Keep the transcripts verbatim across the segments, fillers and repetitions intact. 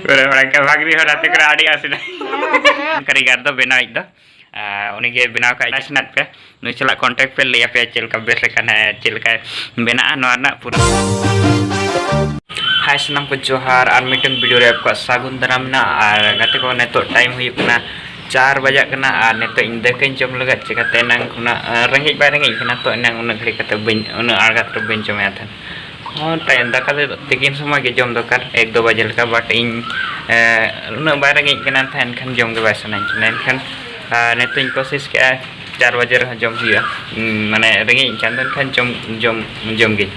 ᱯᱩᱨᱟᱹ ᱵᱟᱲᱟ ᱠᱟᱜ ᱵᱷᱟᱜᱽᱱᱤ ᱦᱚᱸ ᱱᱟᱛᱮ ᱠᱚᱨᱮ ᱟᱹᱰᱤ ᱟᱥᱮ ᱠᱟᱹᱨᱤᱜᱟᱨ ᱫᱚ ᱵᱮᱱᱟᱣᱤᱡ ᱫᱚ᱾ ᱟᱨ ᱩᱱᱤᱜᱮ ᱵᱮᱱᱟᱣ ᱠᱟᱜ ᱥᱮᱱᱟᱜ ᱯᱮ, ᱱᱩᱭ ᱥᱟᱞᱟᱜ ᱠᱚᱱᱴᱟᱠᱴ ᱯᱮ, ᱞᱟᱹᱭ ᱟᱯᱮᱭᱟ ᱪᱮᱫ ᱞᱮᱠᱟ ᱵᱮᱥ ᱞᱮᱠᱟ ᱱᱟᱜ ᱪᱮᱫ ᱞᱮᱠᱟ ᱵᱮᱱᱟᱜᱼᱟ ᱱᱚᱣᱟ ᱨᱮᱱᱟᱜ ᱯᱩᱨᱟᱹ᱾ ᱦᱟᱭ ᱥᱟᱱᱟᱢ ᱠᱚ ᱡᱚᱦᱟᱨ, ᱟᱨ ᱢᱤᱫᱴᱮᱱ ᱵᱷᱤᱰᱤᱭᱳ ᱨᱮ ᱟᱯᱮ ᱠᱚᱣᱟᱜ ᱥᱟᱹᱜᱩᱱ ᱫᱟᱨᱟᱢ ᱢᱮᱱᱟᱜᱼᱟ᱾ ᱟᱨ ᱜᱟᱛᱮ ᱠᱚ, ᱱᱤᱛᱚᱜ ᱴᱟᱭᱤᱢ ᱦᱩᱭᱩᱜ ᱠᱟᱱᱟ ᱪᱟᱨ ᱵᱟᱡᱟᱜ ᱠᱟᱱᱟ, ᱟᱨ ᱱᱤᱛᱚᱜ ᱤᱧ ᱫᱟᱠᱟᱧ ᱡᱚᱢ ᱞᱟᱹᱜᱤᱫ, ᱪᱤᱠᱟᱹᱛᱮ ᱮᱱᱟᱝ ᱠᱷᱚᱱᱟᱜ ᱨᱮᱸᱜᱮᱡ ᱵᱟᱭ ᱨᱮᱸᱜᱮᱡ ᱠᱟᱱᱟ, ᱛᱚ ᱮᱱᱟᱝ ᱩᱱᱟᱹᱜ ᱜᱷᱟᱹᱲᱤᱡ ᱠᱟᱛᱮ ᱵᱟᱹᱧ, ᱩᱱᱟᱹᱜ ᱟᱬᱜᱟᱛ ᱨᱮ ᱵᱟᱹᱧ ᱡᱚᱢᱮᱫ ᱛᱟᱦᱮᱸᱫ᱾ ᱦᱚᱸ, ᱛᱟᱭᱚᱢ ᱫᱟᱠᱟ ᱫᱚ ᱛᱤᱠᱤᱱ ᱥᱚᱢᱚᱭ ᱜᱮ ᱡᱚᱢ ᱫᱚᱨᱠᱟᱨ, ᱮᱠ ᱫᱩ ᱵᱟᱡᱮ ᱞᱮᱠᱟ, but ᱤᱧ, ᱮ, ᱩᱱᱟᱹᱜ ᱵᱟᱭ ᱨᱮᱸᱜᱮᱡ ᱠᱟᱱᱟ ᱛᱟᱦᱮᱸᱫ, ᱮᱱᱠᱷᱟᱱ ᱡᱚᱢ ᱜᱮ ᱵᱟᱭ ᱥᱟᱱᱟᱧ ᱠᱟᱱᱟ᱾ ᱮᱱᱠᱷᱟᱱ, ᱟ, ᱱᱤᱛᱚᱜ ᱤᱧ ᱠᱳᱥᱤᱥ ᱠᱮᱜᱼᱟ ᱪᱟᱨ ᱵᱟᱡᱮ ᱨᱮᱦᱚᱸ ᱡᱚᱢ ᱦᱩᱭᱩᱜᱼᱟ᱾ ᱩᱸ, ᱢᱟᱱᱮ ᱨᱮᱸᱜᱮᱡ ᱤᱧ ᱠᱷᱟᱱ ᱫᱚ ᱮᱱᱠᱷᱟᱱ ᱡᱚᱢ, ᱡᱚᱢ, ᱡᱚᱢ ᱜᱤᱧ᱾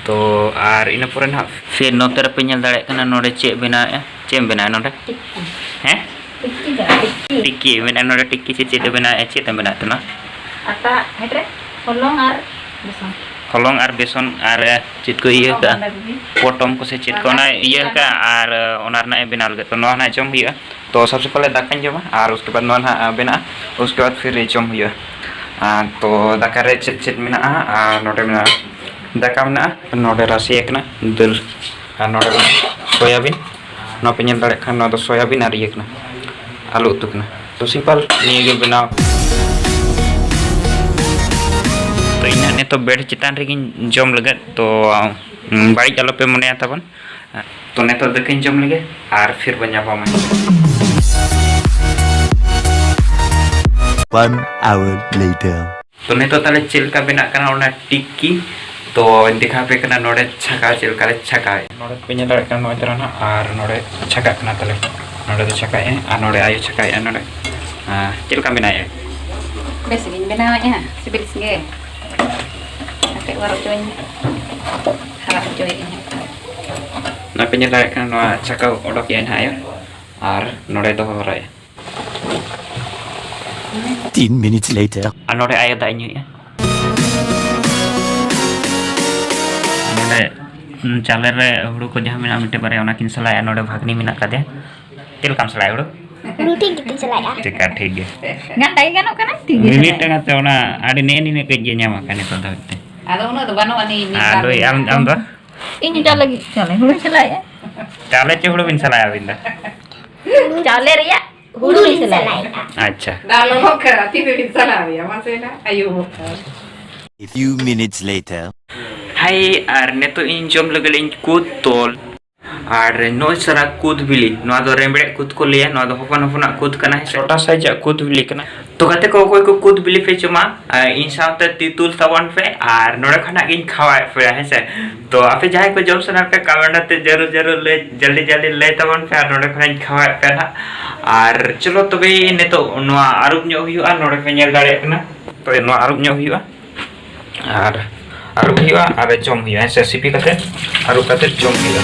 ᱛᱚ, ᱟᱨ ᱤᱱᱟᱹ ᱯᱚᱨᱮ ᱱᱟᱦᱟᱜ ᱯᱷᱤᱨ ᱱᱚᱛᱮ ᱨᱮᱯᱮ ᱧᱮᱞ ᱫᱟᱲᱮᱭᱟᱜ ᱠᱟᱱᱟ, ᱱᱚᱰᱮ ᱪᱮᱫ ᱵᱮᱱᱟᱣᱮᱫᱼᱟ? ᱪᱮᱫ ᱮᱢ ᱵᱮᱱᱟᱣᱮᱫᱼᱟ ᱱᱚᱰᱮ? ᱴᱤᱠᱠᱤ᱾ ᱦᱮᱸ? ᱴᱤᱠᱠᱤ ᱫᱚ, ᱴᱤᱠᱠᱤ᱾ ᱴᱤᱠᱠᱤ ᱢᱮᱱᱟᱜᱼᱟ ᱱᱚᱰᱮ, ᱴᱤᱠᱠᱤ ᱥᱮ ᱪᱮᱫ ᱮ ᱵᱮᱱᱟᱣᱮᱫᱼᱟ? ᱪᱮᱫ ᱮᱢ ᱵᱮᱱᱟᱣᱮᱫ ᱛᱟᱦᱮᱱᱟ? ᱟᱴᱟ ᱦᱮᱰ ᱨᱮ ᱦᱚᱞᱚᱝ ᱟᱨ ᱵᱮᱥᱚᱱ᱾ ᱦᱚᱞᱚᱝ ᱟᱨ ᱵᱮᱥᱚᱱ ᱟᱨ, ᱮ, ᱪᱮᱫ ᱠᱚ ᱤᱭᱟᱹ ᱦᱚᱞᱚᱝ ᱠᱟᱜᱼᱟ? ᱵᱟᱸᱫᱷᱟ ᱠᱚᱯᱤ᱾ ᱯᱚᱴᱚᱢ ᱠᱚ ᱥᱮ ᱪᱮᱫ ᱠᱚ, ᱵᱟᱸᱫᱷᱟ ᱚᱱᱟ ᱠᱚᱯᱤ ᱤᱭᱟᱹ ᱟᱨ ᱠᱟᱜᱼᱟ ᱟᱨ, ᱮ, ᱚᱱᱟ ᱨᱮᱱᱟᱜ ᱮ ᱵᱮᱱᱟᱣ ᱞᱟᱹᱜᱤᱫ᱾ ᱛᱚ ᱱᱚᱣᱟ ᱱᱟᱜ ᱡᱚᱢ ᱦᱩᱭᱩᱜᱼᱟ᱾ ᱛᱚ ᱥᱚᱵᱥᱮ ᱯᱮᱦᱞᱮ ᱫᱟᱠᱟᱧ ᱡᱚᱢᱟ ᱟᱨ ᱩᱥᱠᱮ ᱵᱟᱫ ᱱᱚᱣᱟ ᱱᱟᱜ, ᱮ, ᱵᱮᱱᱟᱜᱼᱟ᱾ ᱩᱥᱠᱮ ᱵᱟᱫ ᱯᱷᱤᱨ ᱡᱚᱢ ᱦᱩᱭᱩᱜᱼᱟ᱾ ᱟᱨ ᱛᱚ ᱫᱟᱠᱟ ᱨᱮ ᱪᱮᱫ ᱪᱮᱫ ᱢᱮᱱᱟᱜᱼᱟ? ᱟᱨ ᱱᱚᱰᱮ ᱢᱮᱱᱟᱜᱼᱟ, ᱫᱟᱠᱟ ᱢᱮᱱᱟᱜᱼᱟ, ᱱᱚᱰᱮ ᱨᱟᱥᱮ ᱟᱠᱟᱱᱟ ᱫᱟᱹᱞ, ᱟᱨ ᱱᱚᱰᱮ ᱫᱚ ᱥᱚᱭᱟᱵᱤᱱ᱾ ᱱᱚᱣᱟ ᱯᱮ ᱧᱮᱞ ᱫᱟᱲᱮᱭᱟᱜ ᱠᱷᱟᱱ, ᱱᱚᱣᱟ ᱫᱚ ᱥᱚᱭᱟᱵᱤᱱ ᱟᱨ ᱤᱭᱟᱹ ᱠᱟᱱᱟ, ᱟᱹᱞᱩ ᱩᱛᱩ ᱠᱟᱱᱟ᱾ ᱛᱚ ᱥᱤᱢᱯᱟᱞ ᱱᱤᱭᱟᱹ ᱜᱮ ᱵᱮᱱᱟᱣ᱾ ᱛᱚ ᱤᱧ ᱦᱟᱸᱜ ᱱᱤᱛᱚᱜ ᱵᱮᱰ ᱪᱮᱛᱟᱱ ᱨᱮᱜᱮᱧ ᱡᱚᱢ ᱞᱟᱹᱜᱤᱫ, ᱛᱚ, ᱩᱸ, ᱵᱟᱹᱲᱤᱡ ᱟᱞᱚᱯᱮ ᱢᱚᱱᱮᱭᱟ ᱛᱟᱵᱚᱱ᱾ ᱛᱚ ᱱᱤᱛᱚᱜ ᱫᱟᱠᱟᱧ ᱡᱚᱢ ᱞᱮᱜᱮ ᱟᱨ ᱯᱷᱤᱨ ᱵᱚᱱ ᱧᱟᱯᱟᱢᱟ᱾ One hour later. ᱛᱚ ᱱᱤᱛᱚᱜ ᱛᱟᱦᱞᱮ ᱪᱮᱫ ᱞᱮᱠᱟ ᱵᱮᱱᱟᱜ ᱠᱟᱱᱟ ᱚᱱᱟ ᱴᱤᱠᱠᱤ? ᱛᱚ ᱫᱮᱠᱷᱟᱣ ᱟᱯᱮ ᱠᱟᱱᱟ ᱱᱚᱰᱮ ᱪᱷᱟᱸᱠᱟᱣ ᱪᱮᱫ ᱞᱮᱠᱟ ᱞᱮ ᱪᱷᱟᱸᱠᱟᱣᱮᱫᱼᱟ᱾ ᱱᱚᱰᱮ ᱯᱮ ᱧᱮᱞ ᱫᱟᱲᱮᱭᱟᱜ ᱠᱟᱱᱟ ᱱᱚᱜᱼᱚᱭ ᱛᱚᱨᱟ ᱱᱟᱜ, ᱟᱨ ᱱᱚᱰᱮ ᱪᱷᱟᱸᱠᱟᱜ ᱠᱟᱱᱟ ᱛᱟᱞᱮ, ᱱᱚᱰᱮ ᱫᱚ ᱪᱷᱟᱸᱠᱟᱭᱮᱫᱼᱟ ᱟᱨ ᱱᱚᱰᱮ ᱟᱭᱳ ᱪᱷᱟᱸᱠᱟᱭᱮᱫᱼᱟ ᱱᱚᱰᱮ᱾ ᱟᱨ ᱪᱮᱫ ᱞᱮᱠᱟ ᱵᱮᱱᱟᱣᱮᱫᱼᱟ? ᱵᱮᱥ ᱜᱤᱧ ᱵᱮᱱᱟᱣᱮᱫᱼᱟ, ᱥᱤᱵᱤᱞ ᱜᱮ᱾ ᱠᱟᱹᱴᱤᱡ ᱚᱨ ᱦᱚᱪᱚᱧ ᱢᱮ᱾ ᱦᱟᱨᱟ ᱦᱚᱪᱚᱭᱮᱫᱼᱟᱹᱧ᱾ ᱱᱚᱣᱟ ᱯᱮ ᱧᱮᱞ ᱫᱟᱲᱮᱭᱟᱜ ᱠᱟᱱᱟ ᱱᱚᱣᱟ ᱪᱷᱟᱸᱠᱟᱣ ᱚᱰᱚᱠᱮᱫᱼᱟᱭ ᱱᱟᱦᱟᱜ ᱟᱭᱳ, ᱟᱨ ᱱᱚᱰᱮ ᱫᱚᱦᱚ ᱦᱚᱨᱟᱭᱟ᱾ Ten minutes later. ᱟᱨ ᱱᱚᱰᱮ ᱟᱭᱳ ᱫᱟᱜ ᱤᱧ ᱧᱩᱭᱮᱫᱼᱟ᱾ ᱱᱚᱰᱮ, ᱩᱸ, ᱪᱟᱣᱞᱮ ᱨᱮ ᱦᱩᱲᱩ ᱠᱚ ᱡᱟᱦᱟᱸ ᱢᱮᱱᱟᱜᱼᱟ ᱢᱤᱫᱴᱮᱡ ᱵᱟᱨᱭᱟ, ᱚᱱᱟ ᱠᱤᱱ ᱥᱟᱞᱟᱭᱟ᱾ ᱱᱚᱰᱮ ᱵᱷᱟᱜᱽᱱᱤ ᱢᱮᱱᱟᱜ ᱠᱟᱫᱮᱭᱟ᱾ ᱪᱮᱫ ᱞᱮᱠᱟᱢ ᱥᱟᱞᱟᱭᱟ ᱦᱩᱲᱩ? ᱦᱩᱲᱩ ᱴᱷᱤᱠ ᱜᱮᱛᱚᱧ ᱥᱟᱞᱟᱭᱟ᱾ ᱴᱷᱤᱠᱟ, ᱴᱷᱤᱠ ᱜᱮ᱾ ᱜᱟᱱ ᱫᱟᱭ ᱜᱟᱱᱚᱜ ᱠᱟᱱᱟ, ᱴᱷᱤᱠ ᱜᱮ ᱢᱤᱢᱤᱫ ᱥᱟᱞᱟᱭᱟ᱾ ᱴᱟᱠᱟ ᱛᱮ ᱚᱱᱟ ᱟᱹᱰᱤ ᱱᱮᱜᱼᱮ ᱱᱤᱱᱟᱹᱜ ᱠᱟᱹᱡ ᱜᱮ ᱧᱟᱢ ᱟᱠᱟᱱᱟ ᱱᱤᱛᱚᱜ ᱫᱷᱟᱹᱵᱤᱡ ᱛᱮ᱾ ᱟᱫᱚ ᱩᱱᱟᱹᱜ ᱫᱚ ᱵᱟᱹᱱᱩᱜ ᱟᱹᱱᱤᱡ ᱢᱤᱫ ᱟᱨ ᱵᱟᱨ ᱱᱩᱭ ᱢᱤᱫ ᱟᱢ, ᱵᱟᱨ ᱟᱢ ᱫᱚ? ᱤᱧ ᱮᱴᱟᱜ ᱞᱟᱹᱜᱤᱫ ᱪᱟᱣᱞᱮ ᱦᱩᱲᱩᱧ ᱥᱟᱞᱟᱭᱮᱫᱼᱟ᱾ ᱪᱟᱣᱞᱮ ᱪᱮ ᱦᱩᱲᱩ ᱵᱤᱱ ᱥᱟᱞᱟᱭᱟ ᱟᱹᱵᱤᱱ ᱫᱚ? ᱪᱟᱣᱞᱮ ᱨᱮᱭᱟᱜ ᱦᱩᱲᱩ ᱞᱤᱧ ᱥᱟᱞᱟᱭᱟ᱾ ᱟᱪᱪᱷᱟ᱾ ᱫᱟᱜ ᱞᱚᱞᱚᱜ ᱠᱟᱱᱟ, ᱛᱤ ᱨᱮᱵᱤᱱ ᱥᱟᱞᱟᱭᱟ? ᱢᱟᱥᱮ ᱱᱟ, ᱟᱭᱩᱵᱚᱜ ᱠᱟᱱᱟ᱾ A few minutes later. ᱦᱟᱭ, ᱟᱨ ᱱᱤᱛᱚᱜ ᱤᱧ ᱡᱚᱢ ᱞᱟᱹᱜᱤᱫ ᱤᱧ ᱠᱩᱫ ᱛᱚᱞ᱾ ᱟᱨ ᱱᱚᱜᱼᱚᱭ ᱥᱟᱨᱟ ᱠᱩᱫ ᱵᱤᱞᱤ, ᱱᱚᱣᱟ ᱫᱚ ᱨᱮᱢᱵᱲᱮ ᱠᱩᱫ ᱠᱚ ᱞᱟᱹᱭᱟ, ᱱᱚᱣᱟ ᱫᱚ ᱦᱚᱯᱚᱱ ᱦᱚᱯᱚᱱᱟᱜ ᱠᱩᱫ ᱠᱟᱱᱟ, ᱦᱮᱸ ᱥᱮ? ᱪᱷᱳᱴᱟ ᱥᱟᱭᱤᱡ ᱟᱜ ᱠᱩᱫ ᱵᱤᱞᱤ ᱠᱟᱱᱟ᱾ ᱛᱚ ᱜᱟᱛᱮ ᱠᱚ, ᱚᱠᱚᱭ ᱠᱚ ᱠᱩᱫ ᱵᱤᱞᱤ ᱯᱮ ᱡᱚᱢᱟ, ᱟᱨ ᱤᱧ ᱥᱟᱶᱛᱮ ᱛᱤ ᱛᱩᱞ ᱛᱟᱵᱚᱱ ᱯᱮ, ᱟᱨ ᱱᱚᱰᱮ ᱠᱷᱚᱱᱟᱜ ᱜᱤᱧ ᱠᱷᱟᱣᱟᱣᱮᱫ ᱯᱮᱭᱟ, ᱦᱮᱸ ᱥᱮ? ᱛᱚ ᱟᱯᱮ ᱡᱟᱦᱟᱸᱭ ᱠᱚ ᱡᱚᱢ ᱥᱟᱱᱟ ᱯᱮ, comment ᱟᱛᱮ ᱡᱟᱹᱨᱩᱲ ᱡᱟᱹᱨᱩᱲ ᱞᱟᱹᱭ, ᱡᱚᱞᱫᱤ ᱡᱚᱞᱫᱤ ᱞᱟᱹᱭ ᱛᱟᱵᱚᱱ ᱯᱮ, ᱟᱨ ᱱᱚᱰᱮ ᱠᱷᱚᱱᱟᱜ ᱤᱧ ᱠᱷᱟᱣᱟᱣᱮᱫ ᱯᱮᱭᱟ ᱱᱟᱦᱟᱜ᱾ ᱟᱨ ᱪᱚᱞᱚ ᱛᱚᱵᱮ ᱱᱤᱛᱚᱜ ᱱᱚᱣᱟ ᱟᱹᱨᱩᱵ ᱧᱚᱜ ᱦᱩᱭᱩᱜᱼᱟ, ᱱᱚᱰᱮ ᱯᱮ ᱧᱮᱞ ᱫᱟᱲᱮᱭᱟᱜ ᱠᱟᱱᱟ᱾ ᱛᱚ ᱱᱚᱣᱟ ᱟᱹᱨᱩᱵ ᱧᱚᱜ ᱦᱩᱭᱩᱜᱼᱟ᱾ ᱟᱨ ᱟᱹᱨᱩᱵ ᱦᱩᱭᱩᱜᱼᱟ ᱟᱨ ᱡᱚᱢ ᱦᱩᱭᱩᱜᱼᱟ, ᱦᱮᱸ ᱥᱮ? ᱥᱤᱯᱤ ᱠᱟᱛᱮ ᱟᱹᱨᱩᱵ ᱠᱟᱛᱮ ᱡᱚᱢ ᱦᱩᱭᱩᱜᱼᱟ᱾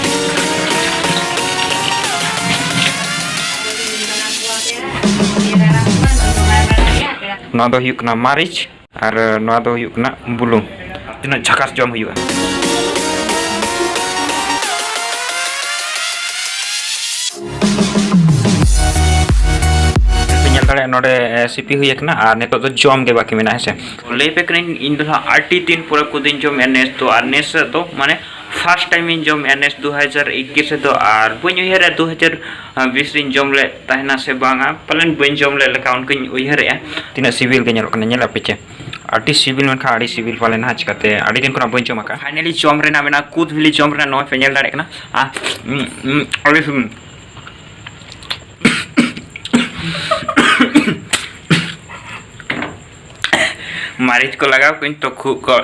ᱱᱚᱣᱟ ᱫᱚ ᱦᱩᱭᱩᱜ ᱠᱟᱱᱟ ᱢᱟᱹᱨᱤᱪ ᱟᱨ ᱱᱚᱣᱟ ᱫᱚ ᱦᱩᱭᱩᱜ ᱠᱟᱱᱟ ᱵᱩᱞᱩᱝ᱾ ᱛᱤᱱᱟᱹᱜ ᱡᱷᱟᱠᱟᱥ ᱡᱚᱢ ᱦᱩᱭᱩᱜᱼᱟ᱾ ᱯᱮ ᱧᱮᱞ ᱫᱟᱲᱮᱭᱟᱜᱼᱟ, ᱱᱚᱰᱮ, ᱮ, ᱥᱤᱯᱤ ᱦᱩᱭ ᱟᱠᱟᱱᱟ ᱟᱨ ᱱᱤᱛᱚᱜ ᱫᱚ ᱡᱚᱢ ᱜᱮ ᱵᱟᱹᱠᱤ ᱢᱮᱱᱟᱜᱼᱟ, ᱦᱮᱸ ᱥᱮ᱾ ᱞᱟᱹᱭ ᱯᱮ ᱠᱟᱹᱱᱟᱹᱧ, ᱤᱧ ᱫᱚ ᱦᱟᱸᱜ ᱟᱹᱰᱤ ᱫᱤᱱ ᱯᱚᱨᱮ ᱠᱩᱫᱤᱧ ᱡᱚᱢᱮᱫᱼᱟ ᱱᱮᱥ ᱫᱚ, ᱟᱨ ᱱᱮᱥ ᱫᱚ ᱢᱟᱱᱮ first time ᱤᱧ ᱡᱚᱢᱮᱫᱼᱟ ᱱᱮᱥ ᱫᱩ ᱦᱟᱡᱟᱨ ᱮᱠᱩᱥ ᱨᱮᱫᱚ, ᱟᱨ ᱵᱟᱹᱧ ᱩᱭᱦᱟᱹᱨᱟ ᱫᱩ ᱦᱟᱡᱟᱨ ᱵᱤᱥ ᱨᱤᱧ ᱡᱚᱢ ᱞᱮᱫ ᱛᱟᱦᱮᱱᱟ ᱥᱮ ᱵᱟᱝᱟ, ᱯᱟᱞᱮᱱ ᱵᱟᱹᱧ ᱡᱚᱢ ᱞᱮᱫ ᱞᱮᱠᱟ ᱚᱱᱠᱟᱧ ᱩᱭᱦᱟᱹᱨᱮᱜᱼᱟ᱾ ᱛᱤᱱᱟᱹᱜ ᱥᱤᱵᱤᱞ ᱜᱮ ᱧᱮᱞᱚᱜ ᱠᱟᱱᱟ, ᱧᱮᱞ ᱟᱯᱮ ᱪᱮ, ᱟᱹᱰᱤ ᱥᱤᱵᱤᱞ, ᱢᱮᱱᱠᱷᱟᱱ ᱟᱹᱰᱤ ᱥᱤᱵᱤᱞ ᱯᱟᱞᱮ ᱱᱟᱦᱟᱜ, ᱪᱤᱠᱟᱹᱛᱮ ᱟᱹᱰᱤ ᱫᱤᱱ ᱠᱷᱚᱱᱟᱜ ᱵᱟᱹᱧ ᱡᱚᱢ ᱟᱠᱟᱫᱼᱟ᱾ Finally ᱡᱚᱢ ᱨᱮᱱᱟᱜ ᱢᱮᱱᱟᱜᱼᱟ, ᱠᱩᱫ ᱵᱤᱞᱤ ᱡᱚᱢ ᱨᱮᱱᱟᱜ, ᱱᱚᱜᱼᱚᱭ ᱯᱮ ᱧᱮᱞ ᱫᱟᱲᱮᱭᱟᱜ ᱠᱟᱱᱟ᱾ ᱟᱨ, ᱩᱸ, ᱩᱸ, ᱟᱹᱰᱤ ᱥᱤᱵᱤᱞ᱾ ᱢᱟᱹᱨᱤᱪ ᱠᱚ ᱞᱟᱜᱟᱣ ᱠᱟᱹᱧ ᱛᱚ ᱠᱷᱩᱜ ᱠᱚ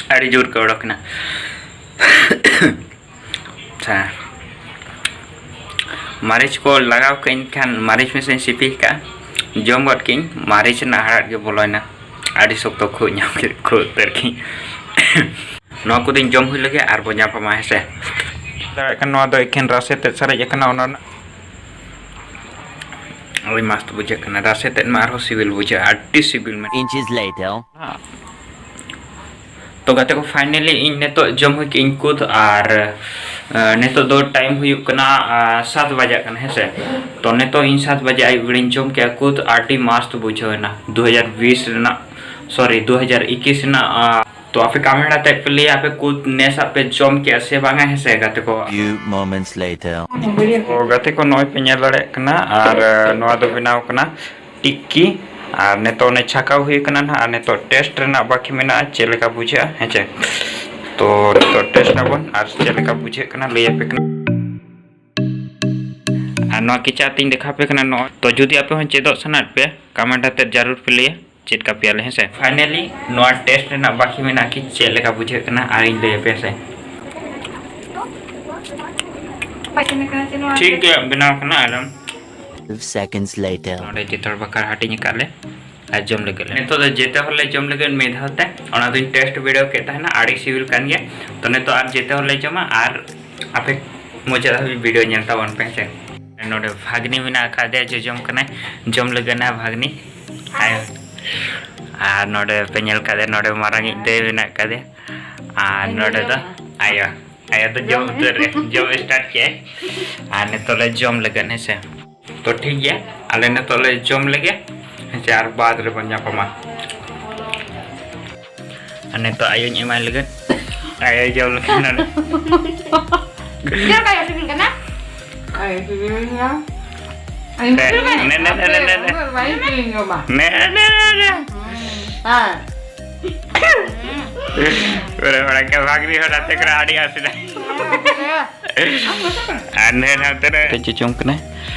ᱟᱹᱰᱤ ᱡᱳᱨ ᱠᱚ ᱚᱰᱚᱠ ᱮᱱᱟ᱾ ᱟᱪᱪᱷᱟ, ᱢᱟᱹᱨᱤᱪ ᱠᱚ ᱞᱟᱜᱟᱣ ᱠᱟᱹᱧ ᱠᱷᱟᱱ ᱢᱟᱹᱨᱤᱪ ᱢᱮᱥᱟᱧ ᱥᱤᱯᱤ ᱠᱟᱜᱼᱟ, ᱡᱚᱢ ᱜᱚᱫ ᱠᱤᱧ, ᱢᱟᱹᱨᱤᱪ ᱨᱮᱱᱟᱜ ᱦᱟᱲᱦᱟᱫ ᱜᱮ ᱵᱚᱞᱚᱭᱮᱱᱟ, ᱟᱹᱰᱤ ᱥᱚᱠᱛᱚ ᱠᱷᱩᱜ ᱧᱟᱢ ᱠᱮᱫ, ᱠᱷᱩᱜ ᱩᱛᱟᱹᱨ ᱠᱤᱧ᱾ ᱱᱚᱣᱟ ᱠᱚᱫᱚᱧ ᱡᱚᱢ ᱦᱩᱭ ᱞᱮᱜᱮ ᱟᱨ ᱵᱚᱱ ᱧᱟᱯᱟᱢᱟ, ᱦᱮᱸ ᱥᱮ᱾ ᱫᱟᱲᱮᱭᱟᱜ ᱠᱟᱱᱟ, ᱱᱚᱣᱟ ᱫᱚ ᱮᱠᱷᱮᱱ ᱨᱟᱥᱮ ᱛᱮᱫ ᱥᱟᱨᱮᱡ ᱟᱠᱟᱱᱟ, ᱚᱱᱟ ᱨᱮᱱᱟᱜ ᱟᱹᱰᱤ ᱢᱚᱥᱛ ᱵᱩᱡᱷᱟᱹᱜ ᱠᱟᱱᱟ᱾ ᱨᱟᱥᱮ ᱛᱮᱫ ᱢᱟ ᱟᱨᱦᱚᱸ ᱥᱤᱵᱤᱞ ᱵᱩᱡᱷᱟᱹᱜᱼᱟ, ᱟᱹᱰᱤ ᱥᱤᱵᱤᱞ ᱢᱮᱱᱟᱜᱼᱟ᱾ Inches later. ᱛᱚ ᱜᱟᱛᱮ ᱠᱚ, finally ᱤᱧ ᱱᱤᱛᱚᱜ ᱡᱚᱢ ᱦᱩᱭ ᱠᱮᱜᱼᱟᱹᱧ ᱠᱩᱫ, ᱟᱨ, ᱮ, ᱱᱤᱛᱚᱜ ᱫᱚ time ᱦᱩᱭᱩᱜ ᱠᱟᱱᱟ, ᱟ, ᱥᱟᱛ ᱵᱟᱡᱟᱜ ᱠᱟᱱᱟ, ᱦᱮᱸ ᱥᱮ᱾ ᱛᱚ ᱱᱤᱛᱚᱜ ᱤᱧ ᱥᱟᱛ ᱵᱟᱡᱮ ᱟᱹᱭᱩᱵ ᱵᱮᱲᱟᱧ ᱡᱚᱢ ᱠᱮᱜᱼᱟ ᱠᱩᱫ, ᱟᱹᱰᱤ ᱢᱚᱥᱛ ᱵᱩᱡᱷᱟᱹᱣ ᱮᱱᱟ᱾ ᱫᱩ ᱦᱟᱡᱟᱨ ᱵᱤᱥ ᱨᱮᱱᱟᱜ, sorry, ᱫᱩ ᱦᱟᱡᱟᱨ ᱮᱠᱩᱥ ᱨᱮᱱᱟᱜ, ᱟ, ᱛᱚ ᱟᱯᱮ ᱠᱚᱢᱮᱱᱴ ᱟᱛᱮ ᱯᱮ ᱞᱟᱹᱭᱟ ᱟᱯᱮ ᱠᱩᱫ ᱱᱮᱥᱟᱜ ᱯᱮ ᱡᱚᱢ ᱠᱮᱜᱼᱟ ᱥᱮ ᱵᱟᱝᱟ, ᱦᱮᱸ ᱥᱮ ᱜᱟᱛᱮ ᱠᱚ? Few moments later. ᱛᱚ ᱜᱟᱛᱮ ᱠᱚ, ᱱᱚᱜᱼᱚᱭ ᱯᱮ ᱧᱮᱞ ᱫᱟᱲᱮᱭᱟᱜ ᱠᱟᱱᱟ, ᱟᱨ ᱱᱚᱣᱟ ᱫᱚ ᱵᱮᱱᱟᱣ ᱠᱟᱱᱟ ᱴᱤᱠᱠᱤ᱾ ᱟᱨ ᱱᱤᱛᱚᱜ ᱚᱱᱮ ᱪᱷᱟᱠᱟᱣ ᱦᱩᱭ ᱠᱟᱱᱟ ᱱᱟᱦᱟᱜ, ᱟᱨ ᱱᱤᱛᱚᱜ ᱴᱮᱥᱴ ᱨᱮᱱᱟᱜ ᱵᱟᱹᱠᱤ ᱢᱮᱱᱟᱜᱼᱟ, ᱪᱮᱫ ᱞᱮᱠᱟ ᱵᱩᱡᱷᱟᱹᱜᱼᱟ, ᱦᱮᱸ ᱪᱮ? ᱛᱚ ᱱᱤᱛᱚᱜ ᱴᱮᱥᱴ ᱟᱵᱚᱱ ᱟᱨ ᱪᱮᱫ ᱞᱮᱠᱟ ᱵᱩᱡᱷᱟᱹᱜ ᱠᱟᱱᱟ ᱞᱟᱹᱭ ᱟᱯᱮ ᱠᱟᱱᱟ᱾ ᱟᱨ ᱱᱚᱣᱟ ᱠᱮᱪᱟᱜ ᱛᱤᱧ ᱫᱮᱠᱷᱟᱣ ᱯᱮ ᱠᱟᱱᱟ ᱱᱚᱜᱼᱚᱭ᱾ ᱛᱚ ᱡᱩᱫᱤ ᱟᱯᱮ ᱦᱚᱸ ᱪᱮᱫᱚᱜ ᱥᱟᱱᱟᱭᱮᱫ ᱯᱮ, ᱠᱚᱢᱮᱱᱴ ᱟᱛᱮ ᱡᱟᱹᱨᱩᱲ ᱯᱮ ᱞᱟᱹᱭᱟ, ᱪᱮᱫ ᱠᱟᱯᱮᱭᱟᱞᱮ, ᱦᱮᱸ ᱥᱮ? ᱯᱷᱟᱭᱱᱟᱞᱤ ᱱᱚᱣᱟ ᱴᱮᱥᱴ ᱨᱮᱱᱟᱜ ᱵᱟᱹᱠᱤ ᱢᱮᱱᱟᱜᱼᱟ ᱠᱤ ᱪᱮᱫ ᱞᱮᱠᱟ ᱵᱩᱡᱷᱟᱹᱜ ᱠᱟᱱᱟ, ᱟᱨᱤᱧ ᱞᱟᱹᱭ ᱟᱯᱮᱭᱟ ᱥᱮ᱾ ᱴᱷᱤᱠ ᱜᱮ ᱵᱮᱱᱟᱣ ᱠᱟᱱᱟ ᱮᱠᱫᱚᱢ᱾ Seconds later. ᱱᱚᱰᱮ ᱡᱚᱛᱚ ᱦᱚᱲ ᱵᱟᱠᱷᱨᱟ ᱦᱟᱹᱴᱤᱧ ᱟᱠᱟᱫ ᱞᱮ ᱟᱨ ᱡᱚᱢ ᱞᱟᱹᱜᱤᱫ ᱞᱮ᱾ ᱱᱤᱛᱚᱜ ᱫᱚ ᱡᱮᱛᱮ ᱦᱚᱲ ᱞᱮ ᱡᱚᱢ ᱞᱟᱹᱜᱤᱫ ᱢᱤᱫ ᱫᱷᱟᱣ ᱛᱮ᱾ ᱚᱱᱟ ᱫᱚᱧ ᱴᱮᱥᱴ ᱵᱤᱰᱟᱹᱣ ᱠᱮᱫ ᱛᱟᱦᱮᱱᱟ, ᱟᱹᱰᱤ ᱥᱤᱵᱤᱞ ᱠᱟᱱ ᱜᱮᱭᱟ᱾ ᱛᱚ ᱱᱤᱛᱚᱜ ᱟᱨ ᱡᱮᱛᱮ ᱦᱚᱲ ᱞᱮ ᱡᱚᱢᱟ ᱟᱨ ᱟᱯᱮ ᱢᱩᱪᱟᱹᱫ ᱫᱷᱟᱹᱵᱤᱡ ᱵᱤᱰᱟᱹᱣ ᱧᱮᱞ ᱛᱟᱵᱚᱱ ᱯᱮ, ᱦᱮᱸ ᱥᱮ᱾ ᱱᱚᱰᱮ ᱵᱷᱟᱜᱽᱱᱤ ᱢᱮᱱᱟᱜ ᱟᱠᱟᱫᱮᱭᱟ, ᱡᱚᱡᱚᱢ ᱠᱟᱱᱟᱭ, ᱡᱚᱢ ᱞᱟᱹᱜᱤᱫ ᱱᱟ ᱵᱷᱟᱜᱽᱱᱤ᱾ ᱟᱭ-, ᱟᱨ ᱱᱚᱰᱮ ᱯᱮ ᱧᱮᱞ ᱠᱟᱫᱮ, ᱱᱚᱰᱮ ᱢᱟᱨᱟᱝᱤᱡ ᱫᱟᱹᱭ ᱢᱮᱱᱟᱜ ᱠᱟᱫᱮᱭᱟ᱾ ᱟᱨ ᱱᱚᱰᱮ ᱫᱚ ᱟᱭᱳ, ᱟᱭᱳ ᱫᱚ ᱡᱚᱢ ᱩᱛᱟᱹᱨ ᱨᱮ, ᱡᱚᱢ ᱥᱴᱟᱨᱴ ᱠᱮᱜᱼᱟᱭ᱾ ᱟᱨ ᱱᱤᱛᱚᱜ ᱞᱮ ᱡᱚᱢ ᱞᱟᱹᱜᱤᱫ, ᱦᱮᱸ ᱥᱮ᱾ ᱛᱚ ᱴᱷᱤᱠ ᱜᱮᱭᱟ, ᱟᱞᱮ ᱱᱤᱛᱚᱜ ᱞᱮ ᱡᱚᱢ ᱞᱮᱜᱮ, ᱦᱮᱸ ᱥᱮ, ᱟᱨ ᱵᱟᱫᱽ ᱨᱮᱵᱚᱱ ᱧᱟᱯᱟᱢᱟ᱾ ᱟᱨ ᱱᱤᱛᱚᱜ ᱟᱭᱳᱧ ᱮᱢᱟᱭ ᱞᱟᱹᱜᱤᱫ, ᱟᱭᱳᱭ ᱡᱚᱢ ᱞᱮᱠᱷᱟᱱ ᱱᱚᱰᱮ᱾ ᱪᱮᱫ ᱞᱮᱠᱟ ᱭᱟ ᱥᱤᱵᱤᱞ ᱠᱟᱱᱟ? ᱟᱭ ᱥᱤᱵᱤᱞ ᱜᱮᱭᱟ᱾ ᱱᱮ, ᱱᱮ, ᱱᱮ, ᱱᱮ, ᱱᱮ, ᱱᱮ᱾ ᱩᱱᱟᱹᱜ ᱵᱟᱭ ᱥᱤᱵᱤᱞ ᱡᱚᱢᱟ᱾ ᱱᱮ, ᱱᱮ, ᱱᱮ, ᱱᱮ᱾ ᱦᱮᱸ᱾ ᱯᱩᱨᱟᱹ ᱚᱲᱟᱜ ᱜᱮ ᱵᱷᱟᱜᱽᱱᱤ ᱦᱚᱸ ᱱᱟᱛᱮ ᱠᱚᱨᱮ ᱟᱹᱰᱤ ᱟᱥᱮᱫᱟ᱾ ᱟᱨ ᱱᱮ ᱱᱟᱛᱮ ᱨᱮ ᱪᱚᱪᱚᱢ ᱠᱟᱱᱟᱭ᱾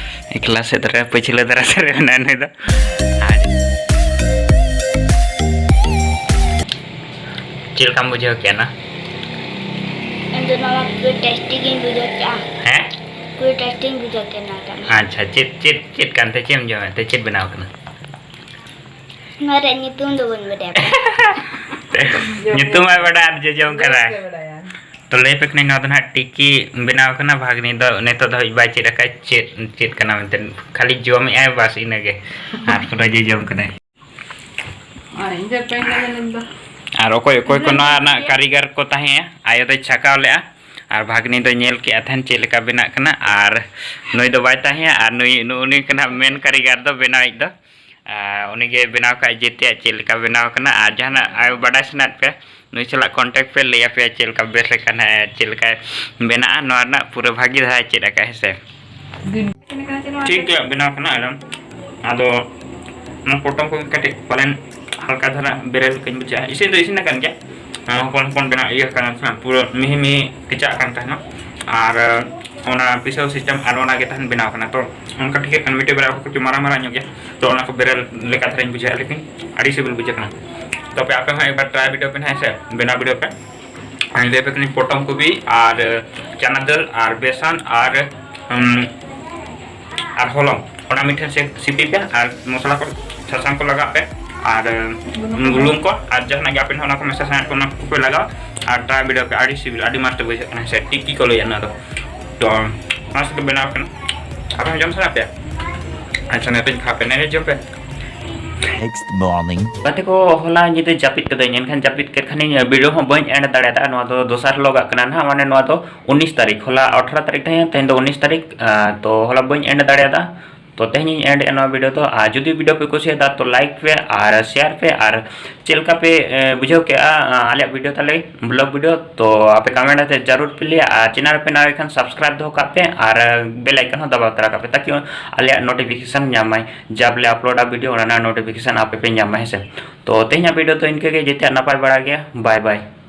ᱮᱠᱞᱟ ᱥᱮᱫ ᱨᱮ, ᱯᱟᱹᱪᱷᱞᱟᱹ ᱫᱷᱟᱨᱟ ᱥᱮᱫ ᱨᱮ ᱢᱮᱱᱟᱭᱟ ᱱᱩᱭ ᱫᱚ᱾ ᱟᱨ ᱪᱮᱫ ᱞᱮᱠᱟᱢ ᱵᱩᱡᱷᱟᱹᱣ ᱠᱮᱜᱼᱟ ᱱᱟ? ᱤᱧ ᱫᱚ ᱱᱚᱣᱟ ᱯᱩᱨᱟᱹ ᱴᱮᱥᱴᱤ ᱜᱤᱧ ᱵᱩᱡᱷᱟᱹᱣ ᱠᱮᱜᱼᱟ᱾ ᱦᱮᱸ? ᱯᱩᱨᱟᱹ ᱴᱮᱥᱴᱤᱧ ᱵᱩᱡᱷᱟᱹᱣ ᱠᱮᱜᱼᱟ ᱱᱚᱣᱟᱴᱟᱜ᱾ ᱟᱪᱪᱷᱟ, ᱪᱮᱫ, ᱪᱮᱫ, ᱪᱮᱫ ᱠᱟᱱᱛᱮ, ᱪᱮᱫ ᱮᱢ ᱡᱚᱢᱮᱫ ᱛᱮ, ᱪᱮᱫ ᱵᱮᱱᱟᱣ ᱠᱟᱱᱟ? ᱱᱚᱣᱟ ᱨᱮᱭᱟᱜ ᱧᱩᱛᱩᱢ ᱫᱚ ᱵᱟᱹᱧ ᱵᱟᱰᱟᱭᱟ᱾ ᱧᱩᱛᱩᱢ ᱟᱭ ᱵᱟᱰᱟᱭ ᱟᱨ ᱡᱚᱡᱚᱢ ᱠᱟᱱᱟᱭ᱾ ᱵᱟᱭ ᱵᱟᱰᱟᱭᱟ᱾ ᱛᱚ ᱞᱟᱹᱭ ᱯᱮ ᱠᱟᱹᱱᱟᱹᱧ, ᱱᱚᱣᱟ ᱫᱚ ᱱᱟᱦᱟᱜ ᱴᱤᱠᱤ ᱵᱮᱱᱟᱣ ᱠᱟᱱᱟ᱾ ᱵᱷᱟᱜᱽᱱᱤ ᱫᱚ ᱱᱤᱛᱚᱜ ᱫᱷᱟᱹᱵᱤᱡ ᱵᱟᱭ ᱪᱮᱫ ᱟᱠᱟᱫ ᱪᱮᱫ, ᱪᱮᱫ ᱠᱟᱱᱟ ᱢᱮᱱᱛᱮ, ᱠᱷᱟᱹᱞᱤ ᱡᱚᱢᱮᱜᱼᱟᱭ ᱵᱟᱥ, ᱤᱱᱟᱹᱜᱮ᱾ ᱟᱨ ᱯᱩᱨᱟᱹ ᱡᱚᱡᱚᱢ ᱠᱟᱱᱟᱭ᱾ ᱟᱨ ᱤᱧ ᱫᱚ ᱯᱮᱱ ᱠᱟᱫᱟ ᱱᱤᱛ ᱫᱚ᱾ ᱟᱨ ᱚᱠᱚᱭ ᱚᱠᱚᱭ ᱠᱚ ᱱᱚᱣᱟ ᱨᱮᱱᱟᱜ ᱠᱟᱹᱨᱤᱜᱚᱨ ᱠᱚ ᱛᱟᱦᱮᱸᱭᱟ, ᱟᱭᱳ ᱫᱚᱭ ᱪᱷᱟᱠᱟᱣ ᱞᱮᱜᱼᱟ ᱟᱨ ᱵᱷᱟᱜᱽᱱᱤ ᱫᱚᱭ ᱧᱮᱞ ᱠᱮᱜᱼᱟ ᱛᱟᱦᱮᱱ ᱪᱮᱫ ᱞᱮᱠᱟ ᱵᱮᱱᱟᱜ ᱠᱟᱱᱟ᱾ ᱟᱨ ᱱᱩᱭ ᱫᱚ ᱵᱟᱭ ᱛᱟᱦᱮᱸᱭᱟ, ᱟᱨ ᱱᱩᱭ, ᱱᱩᱜᱼᱩ ᱱᱩᱭ ᱠᱟᱱᱟ ᱢᱮᱱ ᱠᱟᱹᱨᱤᱜᱚᱨ ᱫᱚ ᱵᱮᱱᱟᱣᱤᱡ ᱫᱚ᱾ ᱟᱨ ᱩᱱᱤᱜᱮ ᱵᱮᱱᱟᱣ ᱠᱟᱜᱼᱟᱭ ᱡᱮᱛᱮᱭᱟᱜ ᱪᱮᱫ ᱞᱮᱠᱟ ᱵᱮᱱᱟᱣ ᱠᱟᱱᱟ᱾ ᱟᱨ ᱡᱟᱦᱟᱱᱟᱜ ᱟᱭᱳ ᱵᱟᱰᱟᱭ ᱥᱟᱱᱟᱭᱮᱫ ᱯᱮ, ᱱᱩᱭ ᱥᱟᱞᱟᱜ contact ᱯᱮ, ᱞᱟᱹᱭ ᱟᱯᱮᱭᱟ ᱪᱮᱫ ᱞᱮᱠᱟ ᱵᱮᱥ ᱞᱮᱠᱟ ᱱᱟᱦᱟᱜ ᱪᱮᱫ ᱞᱮᱠᱟᱭ ᱵᱮᱱᱟᱜᱼᱟ, ᱱᱚᱣᱟ ᱨᱮᱱᱟᱜ ᱯᱩᱨᱟᱹ ᱵᱷᱟᱹᱜᱤ ᱫᱷᱟᱨᱟᱭ ᱪᱮᱫ ᱟᱠᱟᱫ, ᱦᱮᱸ ᱥᱮ᱾ ᱴᱷᱤᱠ ᱜᱮᱭᱟ, ᱵᱮᱱᱟᱣ ᱠᱟᱱᱟ ᱮᱠᱫᱚᱢ᱾ ᱟᱫᱚ ᱚᱱᱟ ᱯᱚᱴᱚᱢ ᱠᱚᱜᱮ ᱠᱟᱹᱴᱤᱡ ᱯᱟᱞᱮᱱ ᱦᱟᱞᱠᱟ ᱫᱷᱟᱨᱟ ᱵᱮᱨᱮᱞ ᱞᱮᱠᱟᱧ ᱵᱩᱡᱷᱟᱹᱣᱟ᱾ ᱤᱥᱤᱱ ᱫᱚ ᱤᱥᱤᱱ ᱟᱠᱟᱱ ᱜᱮᱭᱟ, ᱦᱚᱯᱚᱱ ᱦᱚᱯᱚᱱ ᱵᱮᱱᱟᱣ ᱤᱭᱟᱹ ᱠᱟᱱᱟ, ᱯᱩᱨᱟᱹ ᱢᱤᱦᱤ ᱢᱤᱦᱤ ᱠᱮᱪᱟᱜ ᱠᱟᱱ ᱛᱟᱦᱮᱱᱟ᱾ ᱟᱨ ᱚᱱᱟ ᱯᱤᱥᱟᱹᱣ system ᱟᱨ ᱚᱱᱟ ᱜᱮ ᱛᱟᱦᱮᱱ ᱵᱮᱱᱟᱣ ᱠᱟᱱᱟ᱾ ᱛᱚ ᱚᱱᱠᱟ ᱴᱷᱤᱠᱟᱹᱜ ᱠᱟᱱᱟ, ᱢᱤᱫᱴᱮᱡ ᱵᱮᱨᱮᱞ ᱠᱚ ᱠᱤᱪᱷᱩ ᱢᱟᱨᱟᱝ ᱢᱟᱨᱟᱝ ᱧᱚᱜ ᱜᱮᱭᱟ, ᱛᱚ ᱚᱱᱟ ᱠᱚ ᱵᱮᱨᱮᱞ ᱞᱮᱠᱟ ᱫᱷᱟᱨᱟᱧ ᱵᱩᱡᱷᱟᱹᱣᱟ, ᱞᱮᱠᱤᱱ ᱟᱹᱰᱤ ᱥᱤᱵᱤᱞ ᱵᱩᱡᱷᱟᱹᱜ ᱠᱟᱱᱟ᱾ ᱛᱚᱵᱮ ᱟᱯᱮ ᱦᱚᱸ ᱮᱠᱵᱟᱨ try video ᱯᱮ ᱱᱟᱦᱟᱜ, ᱦᱮᱸ ᱥᱮ, ᱵᱮᱱᱟᱣ video ᱯᱮ᱾ ᱟᱨ ᱞᱟᱹᱭ ᱯᱮ ᱠᱟᱹᱱᱟᱹᱧ ᱯᱚᱴᱚᱢ ᱠᱚᱵᱤ ᱟᱨ ᱪᱟᱱᱟ ᱫᱟᱹᱞ ᱟᱨ ᱵᱮᱥᱚᱱ ᱟᱨ, ᱩᱢ, ᱟᱨ ᱦᱚᱞᱚᱝ, ᱚᱱᱟ ᱢᱤᱫᱴᱷᱮᱱ ᱥᱮ ᱥᱤᱯᱤ ᱯᱮ ᱟᱨ ᱢᱚᱥᱞᱟ ᱠᱚ, ᱥᱟᱥᱟᱝ ᱠᱚ ᱞᱟᱜᱟᱣ ᱯᱮ ᱟᱨ, ᱩᱢ, ᱵᱩᱞᱩᱝ ᱠᱚ ᱟᱨ ᱡᱟᱦᱟᱱᱟᱜ ᱜᱮ ᱟᱯᱮ ᱱᱟᱦᱟᱜ ᱚᱱᱟ ᱠᱚ ᱢᱮᱥᱟ ᱥᱟᱱᱟᱭᱮᱫ ᱯᱮ ᱚᱱᱟ ᱠᱚᱯᱮ ᱞᱟᱜᱟᱣᱟ ᱟᱨ try video ᱯᱮ, ᱟᱹᱰᱤ ᱥᱤᱵᱤᱞ, ᱟᱹᱰᱤ ᱢᱚᱡᱽ ᱵᱩᱡᱷᱟᱹᱜ ᱠᱟᱱᱟ, ᱦᱮᱸ ᱥᱮ, ᱴᱤᱠᱤ ᱠᱚ ᱞᱟᱹᱭᱟ ᱚᱱᱟ ᱫᱚ᱾ ᱛᱚ ᱚᱱᱟ ᱥᱟᱶᱛᱮ ᱵᱮᱱᱟᱣ ᱠᱟᱱᱟ, ᱟᱯᱮ ᱦᱚᱸ ᱡᱚᱢ ᱥᱟᱱᱟ ᱯᱮᱭᱟ? ᱟᱪᱪᱷᱟ, ᱱᱤᱛᱚᱜ ᱠᱷᱟᱯᱮ, ᱱᱤᱛᱚᱜ ᱡᱚᱢ ᱯᱮ᱾ Next morning. ᱜᱟᱛᱮ ᱠᱚ, ᱦᱚᱞᱟ ᱧᱤᱫᱟᱹ ᱡᱟᱹᱯᱤᱫ ᱠᱟᱹᱫᱟᱹᱧ, ᱮᱱᱠᱷᱟᱱ ᱡᱟᱹᱯᱤᱫ ᱠᱮᱫ ᱠᱷᱟᱱᱤᱧ video ᱦᱚᱸ ᱵᱟᱹᱧ end ᱫᱟᱲᱮᱭᱟᱫᱟ᱾ ᱱᱚᱣᱟ ᱫᱚ ᱫᱚᱥᱟᱨ ᱦᱤᱞᱳᱜᱟᱜ ᱠᱟᱱᱟ ᱱᱟᱦᱟᱜ, ᱢᱟᱱᱮ ᱱᱚᱣᱟ ᱫᱚ ᱩᱱᱤᱥ ᱛᱟᱹᱨᱤᱠᱷ, ᱦᱚᱞᱟ ᱟᱴᱷᱨᱚ ᱛᱟᱹᱨᱤᱠᱷ ᱛᱟᱦᱮᱸ, ᱛᱮᱦᱮᱧ ᱫᱚ ᱩᱱᱤᱥ ᱛᱟᱹᱨᱤᱠᱷ, ᱟᱨ ᱛᱚ ᱦᱚᱞᱟ ᱵᱟᱹᱧ end ᱫᱟᱲᱮᱭᱟᱫᱟ᱾ ᱛᱚ ᱛᱮᱦᱮᱧᱤᱧ end ᱮᱫ ᱱᱚᱣᱟ video ᱫᱚ᱾ ᱟᱨ ᱡᱩᱫᱤ video ᱯᱮ ᱠᱩᱥᱤᱭᱟᱫᱟ ᱛᱚ like ᱯᱮ ᱟᱨ share ᱯᱮ, ᱟᱨ ᱪᱮᱫ ᱞᱮᱠᱟ ᱯᱮ, ᱮ, ᱵᱩᱡᱷᱟᱹᱣ ᱠᱮᱜᱼᱟ, ᱟ, ᱟᱞᱮᱭᱟᱜ video ᱛᱟᱞᱮ vlog video, ᱛᱚ ᱟᱯᱮ comment ᱟᱛᱮ ᱡᱟᱹᱨᱩᱲ ᱯᱮ ᱞᱟᱹᱭᱟ᱾ ᱟᱨ channel ᱨᱮᱯᱮ ᱱᱟᱣᱟ ᱜᱮ ᱠᱷᱟᱱ subscribe ᱫᱚᱦᱚ ᱠᱟᱜ ᱯᱮ ᱟᱨ bell icon ᱦᱚᱸ ᱫᱟᱵᱟᱣ ᱛᱚᱨᱟ ᱠᱟᱜ ᱯᱮ, ᱛᱟᱠᱤ ᱟᱞᱮᱭᱟᱜ notification ᱧᱟᱢᱟᱭ, ᱡᱟᱵ ᱞᱮ upload ᱟ video, ᱚᱱᱟ ᱨᱮᱱᱟᱜ notification ᱟᱯᱮ ᱯᱮ ᱧᱟᱢᱟ, ᱦᱮᱸ ᱥᱮ᱾ ᱛᱚ ᱛᱮᱦᱮᱧᱟᱜ video ᱫᱚ ᱤᱱᱠᱟᱹ ᱜᱮ, ᱡᱮᱛᱮᱭᱟᱜ ᱱᱟᱯᱟᱭ ᱵᱟᱲᱟ ᱜᱮᱭᱟ, bye bye᱾